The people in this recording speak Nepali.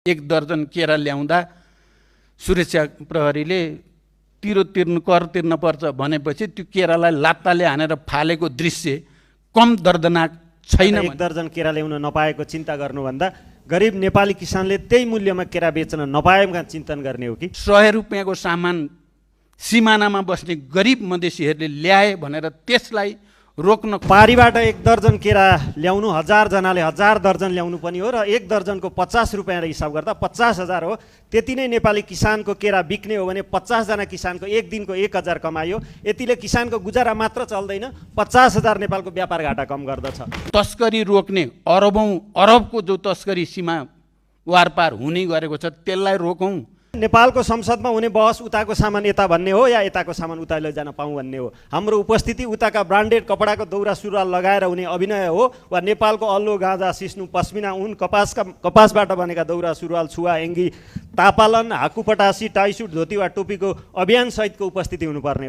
1 दर्जन केरा ल्याउँदा सुरक्षा प्रहरीले कर तिर्न पर्छ भनेपछि त्यो केरालाई लात्ताले हानेर फालेको दृश्य कम दर्दनाक छैन। 1 दर्जन केरा ल्याउन नपाएको चिन्ता गर्नुभन्दा गरिब नेपाली किसानले त्यही मूल्यमा केरा बेच्न नपाएका चिन्तन गर्ने हो कि? 100 रुपियाँको सामान सिमानामा बस्ने गरिब मधेसीहरूले ल्याए भनेर त्यसलाई रोक्न पारीबाट 1 दर्जन केरा ल्याउनु 1000 जनाले 1000 दर्जन ल्याउनु पनि हो र 1 दर्जनको 50 रुपियाँ हिसाब गर्दा 50,000 हो। त्यति नै नेपाली किसानको केरा बिक्ने हो भने 50 जना किसानको 1 दिनको 1000 कमायो। यतिले किसानको गुजारा मात्र चल्दैन, 50,000 नेपालको व्यापार घाटा कम गर्दछ। तस्करी रोक्ने अरबको जो तस्करी सीमा वारपार हुने गरेको छ त्यसलाई रोकौँ। नेपालको संसदमा हुने बहस उताको सामान यता भन्ने हो या यताको सामान उता लैजान पाऊँ भन्ने हो। हाम्रो उपस्थिति उताका ब्रान्डेड कपडाको दौरा सुरुवाल लगाएर हुने अभिनय हो वा नेपालको अल्लो गाँजा सिस्नु पस्मिना उन कपासबाट बनेका दौरा सुरुवाल छुवा एङ्गी तापालन हाकुपटासी टाइसुट धोती वा टोपीको अभियान सहितको उपस्थिति हुनुपर्ने हो।